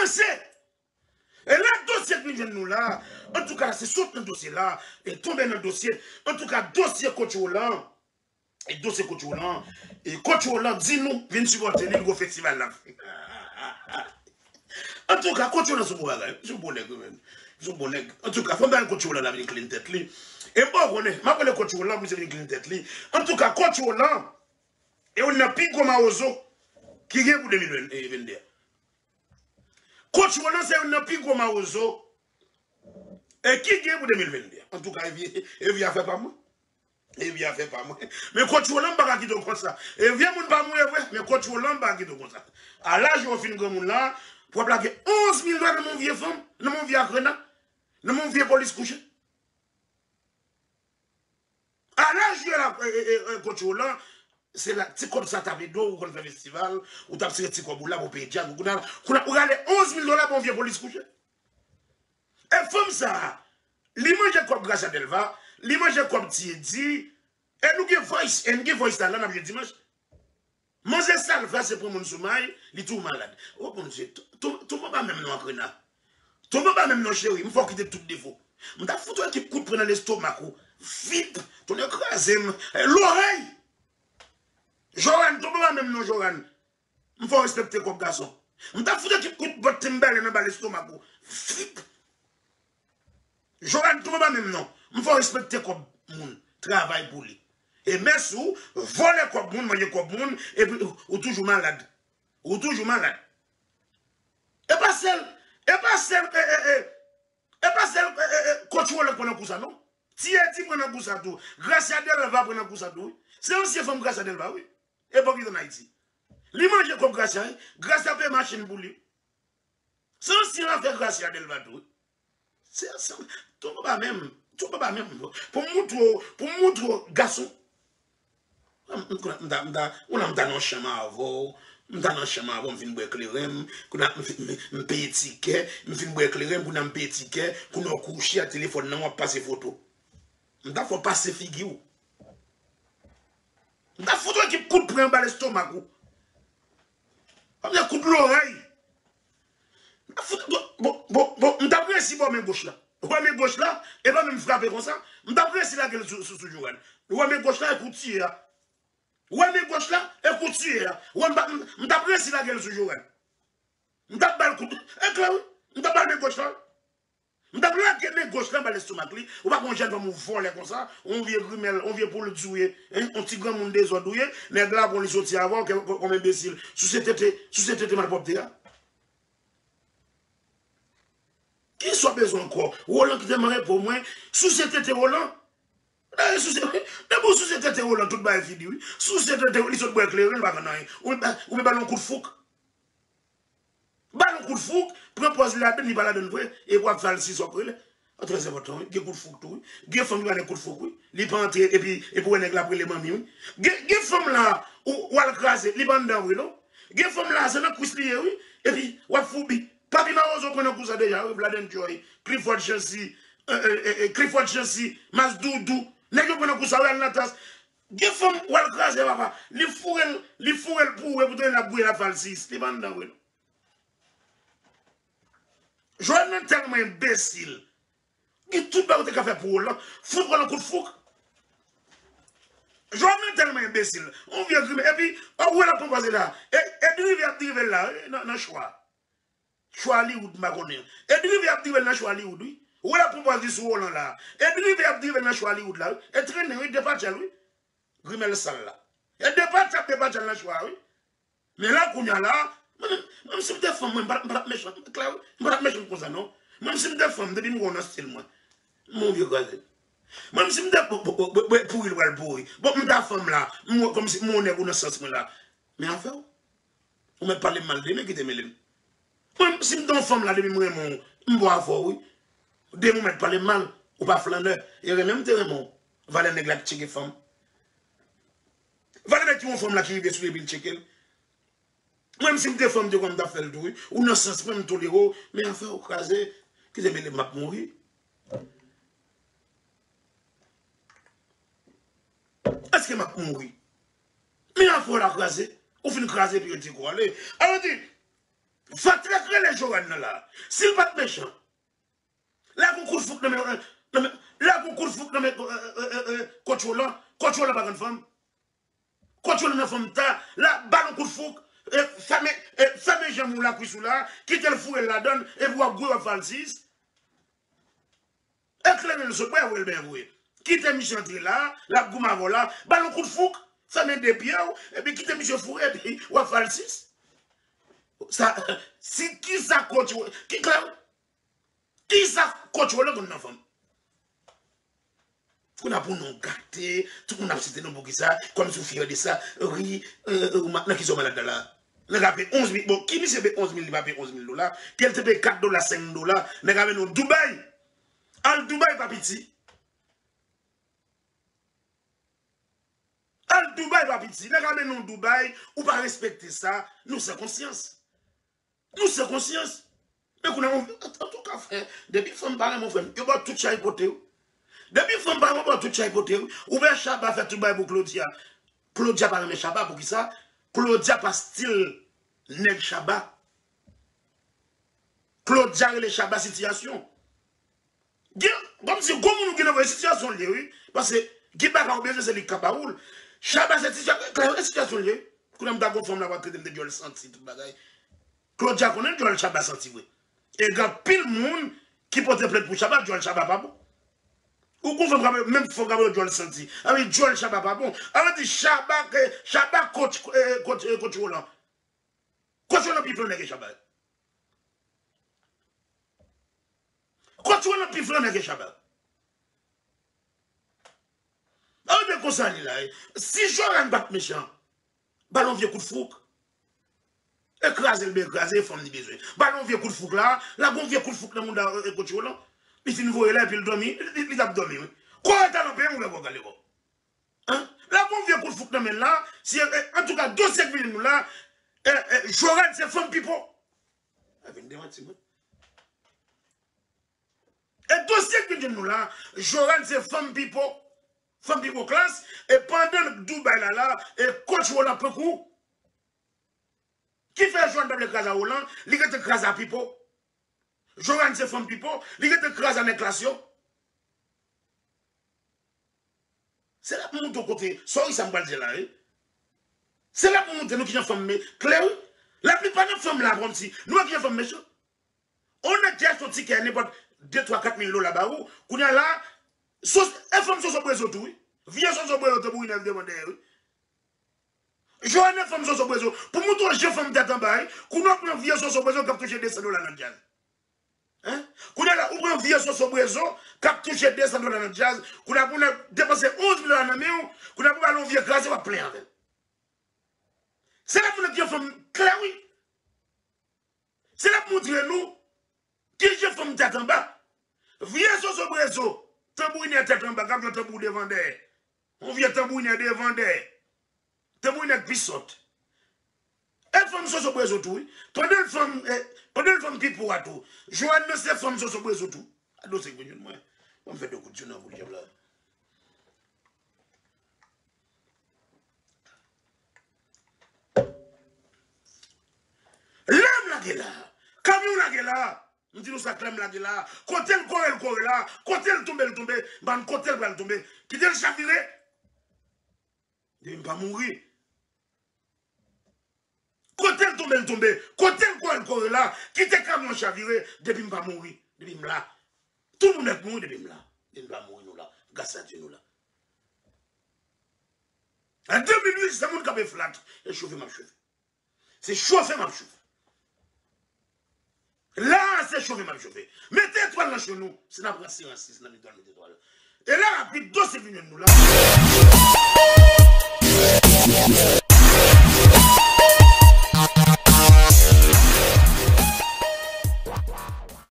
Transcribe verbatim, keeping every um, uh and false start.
Se E la dosye k vin jwenn nou la, antouka, se sot nan dosye la, e tonbe nan dosye, antouka, dosye Coach Roland, e dosye Coach Roland, e Coach Roland di nou, vin sipòte li, l gwo festival l ap fè. Antouka, Coach Roland se yon bon bagay, se yon bon nèg, wi, menm. Se yon bon nèg. Antouka, fò m ta Coach Roland la vin clean tèt li. E m pa konnen, m ap rele Coach Roland pou misye vin clean tèt li. Antouka, Coach Roland, e youn nan pi gwo mawozo ki gen pou de mil vennde a. Coach Roland se youn nan pi gwo mawozo e ki gen pou de mil vennde a. Antouka, e vye, e vye afè pa mwen. E vye afè pa mwen. Men Coach Roland, m pa ka kite w konsa. E vye moun pa mouri vre, men Coach Roland, m pa ka kite w konsa. A laj ou fin granmoun la, pou w ap lage onz mil dola nan men yon vye fanm, nan men yon vye akrena, nan men yon vye polis kouche. A laj ou la, e, e, e, e, Coach Roland, se la, ti kòb sa t ap ede w, ou konn fè festival, ou t ap tire ti kòb ou la pou peye djaz, ou konn al, konn al, ou rale onz mil dola pou yon vye polis kouche. E fanm sa, li manje kòb Gracia Delva, li manje kòb Ti Edi, e nou gen voice, e nou gen voice la, la n ap jwe dimanch. Manzè sa l fè se pran moun sou may, li tou malad. O Bondye, tou, tou, tou mwen pa menm non akrena. Tou mwen pa menm non cheri, m fè w kite tout defo. M ta fout w ekip kout pwen nan lestomak ou. Vip, tonnè kraze m. E, lorèy! Joran, tou mwen pa menm non Joran. M fè w respekte kòb gason. M ta fout w ekip kout bòt Timberland anba lestomak ou. Vip! Joran tou pa menm non. M fè w respekte kòb moun. Travay pou li. E mèsi w, vòlè kòb moun, manje kòb moun, epi ou, ou toujou malad. Ou toujou malad. E pa sèl, e pa sèl, e, e, e, e pa sèl, e, e, e, Coach Roland k pran nan kou sa, non. Ti Edi pran nan kou sa tou. Gracia Delva pran nan kou sa tou, wi. Se ansyen fanm Gracia Delva, wi. Epòk li t ann Ayiti. Li manje kòb Gracia, wi. Gracia peye machin pou li. Se ansyen afè Gracia Delva tou, wi. Se, se, tou pa menm, tou pa menm. Pou m moutre w, pou m moutre w, gason. M, m, m ta, m ta, ou la m ta nan chanm avè w, m ta nan chanm avè w, m fin bwè kleren m, kounye a m fin, m, m peye tikè, m fin bwè kleren m, kounye a m peye tikè, kounye a w kouche ak telefòn nan w ap pase foto. M ta fè w pase figi w. M ta fout w ekip kout pwen anba lestomak ou. Wap gen kout lorèy. M ta fout, bon, bon, bon, bon, m t ap resi bò men goch la. Ou wè men goch la, e pa menm frape konsa. M t ap resi lage l sou, sou, sou Joran. Ou wè men goch la, e kou tiye a. Ou wè men goch la, e kou tiye a. Ou wè m pa, m, m t ap resi lage l sou Joran. M t ap ba l kout, e klè wi. M t ap ba l men goch la. M t ap lage men goch la anba lestomak li. Ou pa konn jèn fanm ou vòlè konsa, on vye grimèl, on vye poul di w ye, hein, on ti granmoun dezòd ou ye, nèg la pran li soti avè w kè-, kòm enbesil. Souse tete, souse tete malpwòpte a. Kisa w bezwen ankò? Roland kite m anrepo mwen. Souse tete Roland. Dayè souse, depi w souse tete Roland, tout bagay fini wi. Souse tete, li sot bwè kleren, li pa konn anyen. Ou, ou pe ba l yon kout fouk. Ba l yon kout fouk, pran pòz li ladann, li pa ladann vre, epi w ap fè l si sa w rele. Trè enpòtan, wi. Gen kout fouk tou, wi. Gen fanm ki ba nèg kout fouk, wi. Li pa antre, epi, epi w wè nèg la ap rele manmi, wi. Gen, gen fanm la, ou, w al kraze, li pa anndan vre, non. Gen fanm la, se nan kwis li ye, wi. Epi, w ap foubi. Papi Mawozo pran nan kou sa deja, wi. Vlad Enjoy, Clifford Chancy, e, e, e, e, Clifford Chancy, Mas Doudou. Nèg yo pran nan kou sa, wi, al nan tas. Gen fanm, w al kraze, papa. Li foure l, li foure l pou ou, epi w tande l ap gouye l ap fè l sis. Li pa anndan vre, non. Jovenel tèlman enbesil. Gen tout bagay ou te ka fè pou Roland. Fout Roland kout fouk. Jovenel tèlman enbesil. On vye grimè. Epi, ou wè l ap pran pòz li la. E, e drive ap drive l la, wi, nan, nan chwa. Chwa Hollywood, m pa konnen. E drive ap drive l nan chwa Hollywood, wi. Ou wè l ap pran pòz li sou Roland la. E drive ap drive l nan chwa Hollywood la, wi. E trennen, wi, depatcha l, wi. Grimèl sal la. E depatcha, depatcha l nan chwa, wi. Men la, kounye a la, mwen menm, mwen menm si m te fanm, mwen, m pa, m pa t ap mechan, m klè, wi. M pa t ap mechan konsa, non. Mwen menm si m te fanm, depi m wè w nan stil mwen, m on vye kraze. Mwen menm si m te, bon, bon, bon, bon, bon, pouri l pral pouri. Bon, m ta fanm la, m wè kòmsi m on nèg ou nan sans mwen la. Men afè w. Ou mèt pale m mal demen, kite mele m. Mwen menm si m te on fanm la, depi m renmen w, m bon avè w, wi. Demen ou mèt pale m mal, ou pa flannè. E renmen m te renmen w. Valè nèg la ki tcheke fanm. Valè nèg ki wè yon fanm la ki rive sou li epi l tcheke l. Mwen menm si m te fanm, m te kwè m t ap fè l tou, wi. Ou nan sans mwen, m tolere w, men afè w kraze, kite mele m, m ap mouri. Èske m ap mouri? Men afè w la kraze, ou fin kraze epi yo di kou ale. Alò di, Vantrè k rele Joran nan la. Si l pa t mechan. La gon kout fouk nan men, nan men, la gon kout fouk nan men, eh, eh, eh, eh, Coach Roland. Coach Roland pa konn fanm. Coach Roland nan fanm ta. La, ba l yon kout fouk. Eh, fèmen, eh, fèmen janm ou la, kwis ou la. Kite l foure l ladan l. Epi w ap gwe, w ap falsis. Eklere l sot, bwè, voye l byen voye. Kite misye antre la, l ap goumen avè w la. Ba l yon kout fouk. Fèmen de pye w. Epi kite misye foure, epi w ap falsis. Sa, si, kisa Coach Roland, ki klè w? Kisa Coach Roland konn nan fanm? Kounye a pou non gate, tout moun ap site non poukisa, kòmsi w fyè de sa, wi, euh, euh, ou ma-, nan kisa w malad la la? Nèg la peye onz mil, bon, ki misye peye onz mil, li pa peye onz mil dola, ke l te peye kat dola, senk dola, nèg la mennen w Dubai. Al Dubai pa piti. Al Dubai pa piti. Nèg la mennen w Dubai, ou pa respekte sa, nou san konsyans. Nou san konsyans. Men kounye a, antouka, frè, depi fanm pa renmen w, frè m, yo ba w tout chay pote w. Depi fanm pa renmen w, ba w tout chay pote w. Ou wè Shabba fè tout bagay pou Claudia. Claudia pa renmen Shabba, poukisa? Claudia pa stil nèg Shabba. Claudia rele Shabba sitiyasyon. Gen, kòmsi gwo moun ou gen nan sitiyasyon l ye, wi. Paske gen bagay ou bezwen, se li k ka ba ou l. Shabba se sitiyasyon, klè, sitiyasyon l ye. Kounye a m ta gon fanm la pa trete m de djòl santi, tout bagay. Claudia konnen djòl Shabba santi vre. E gen anpil moun ki pote plent pou Shabba, djòl Shabba pa bon. Ou gon fanm k ap, menm fanm k ap rele djòl santi. A wi, djòl Shabba pa bon. A vle di Shabba, ke, Shabba Coach, eh, Coach, eh, Coach Roland. Coach Roland pi flannè ke Shabba. Coach Roland pi flannè ke Shabba. A wi, men konsa li la, wi. Si Joran pa t mechan, ba l yon vye kout fouk. E kraze l byen kraze, e fanm li bezwen. Ba l yon vye kout fouk la, la gon vye kout fouk nan mouda, eh, Coach Roland. Li fin voye la, epi l dòmi, li, li t ap dòmi, wi. Kò w rete nan peyi w, ou wè kò w gale kò. Hein? La gon vye kout fouk nan men l la, si, eh, antouka, dosye k vin nou la, eh, eh, Joran se fanm pipo. A vin demanti mwen. E dosye k vin nou la, Joran se fanm pipo. Fanm pipo klas, e pandan Dubai la la, e Coach Roland pran kou. Ki fè Joran pa vle kraze a Roland, li rete kraze a pipo. Joran se fanm pipo, li rete kraze a nèg klas yo. Se la pou montre w kote, sorry sa m pral di la, wi. Se la pou montre nou kijan fanm me-, klè, wi. Laplipa nan fanm la, kòmsi, nou wè kijan fanm mechan. On nèg ki achte yon tikè nenpòt de, twa, kat mil dola ba ou, kounye a la, sos, e fanm soso bwezo tou, wi. Vye soso bwezo tanbou inèv devan dèyè, wi. Joran e fanm soso bwezo. Pou montre w jan fanm tèt anba, wi. Kounye a w pran vye soso bwezo k ap touche de san dola nan djaz. Hein? Kounye a la, ou pran vye soso bwezo k ap touche de san dola nan djaz. Kounye a pou nèg depanse onz mil dola nan men w, kounye a pou ba l yon vye kraze, w ap plenyen avè l. Se la pou nèg gen fanm klè, wi. Se la pou montre nou kijan fanm tèt anba. Vye soso bwezo, tanbourinè tèt anba, k ap jwe tanbou devan dèyè. Yon vye tanbourinè devan dèyè. Tanbourinè k pi sòt. E fanm soso bwezo tou, wi. Pandan l fanm, eh, pandan l fanm pipo a tou. Joran nan se fanm soso bwezo tou. A dosye k vin jwenn mwen. Ban m fè de kout sou nan pou dyab la. Lè m lage la, kamyon lage la, m di nou sa klè m lage la, kote l kore l kore la, kote l tonbe l tonbe, m pa konn kote l pral tonbe, kite l chavire, depi m pa mouri. Kote l tonbe l tonbe, kote l kore l kore la, kite kamyon chavire, depi m pa mouri, depi m la. Tout moun mèt mouri depi m la. Depi m pa mouri nou la. Gras a Dye nou la. An de mil uit, se moun k ap flat. E chofe m ap chofe. Se chofe m ap chofe. La, se chofe m ap chofe. Mete etwal nan cho nou. Si n ap ranse, ranse, si n ap etwal, mete etwal. E la, rapid, dosye k vin jwenn nou la.